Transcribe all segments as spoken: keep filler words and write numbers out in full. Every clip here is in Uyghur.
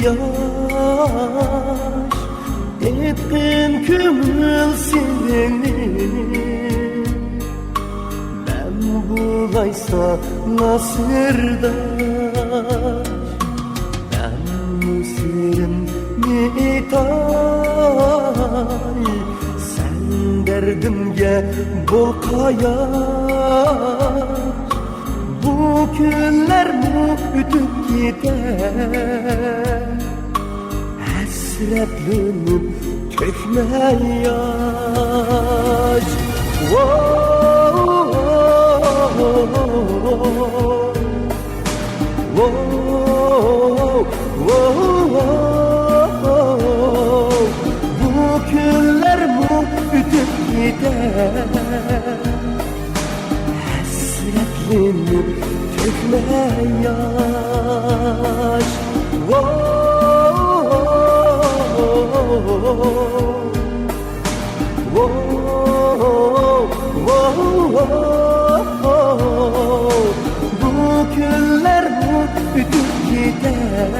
ياش، ئېيتقىن كۆڭۈل سىرىنى. مەن بولاي ساڭا سىرداش، مەن سىرىمنى ئېيتاي. سەن دەردىمگە بول قاياش، بۇ كۈنلەرمۇ ئۆتۈپ كېتەر، ھەسرەتلىنىپ تۆكمە ياش. ۋو، ۋو، ۋو، ۋو، ۋو، ۋو، ۋو. بۇ كۈنلەرمۇ ئۆتۈپ كېتەر، ھەسرەتلىنىپ تۆكمە ياش. ۋو، ۋو، ۋو، ۋو، ۋو. بۇ كۈنلەرمۇ ئۆتۈپ كېتەر،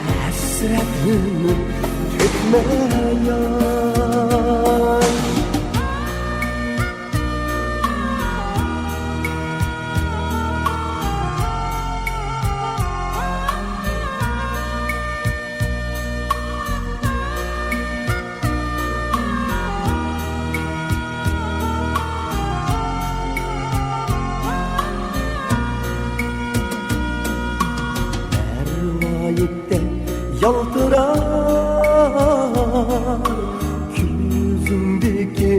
ھەسرەتلىنىپ تۆكمە ياش. مەرۋايىتتەك يالتىرار كۆزۈمدىكى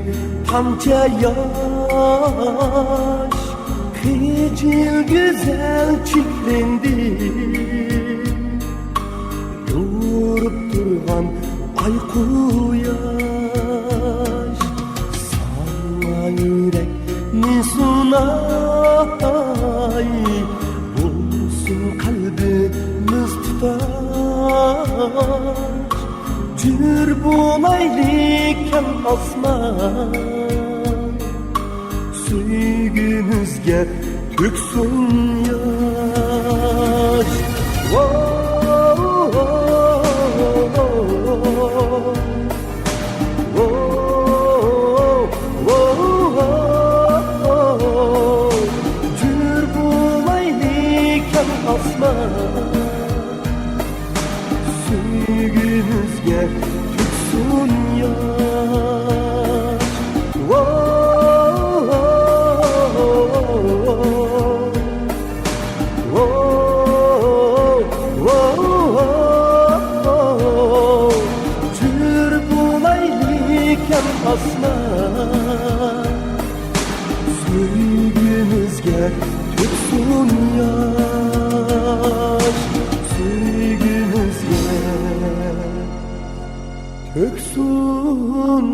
تامچە ياش، خىجىل گۈزەل چېھرىڭدىن يورۇپ تۇرغان ئاي قۇياش، ساڭا يۈرەكنى سۇناي، بولسۇن قەلبىمىز تۇتاش. جۆر بولايلى كەڭ ئاسمان، سۆيگۈمىزگە تۆكسۇن ياش. ۋو، ۋو، ۋو، ۋو، ۋو، ۋو. جۆر بولايلى كەڭ ئاسمان، سۆيگۈمىزگە تۆكسۇن ياش. ۋو، ۋو، ۋو، ۋو. جۆر بولايلى كەڭ ئاسمان، سۆيگۈمىزگە تۆكسۇن ياش، سۆيگۈمىزگە تۆكسۇن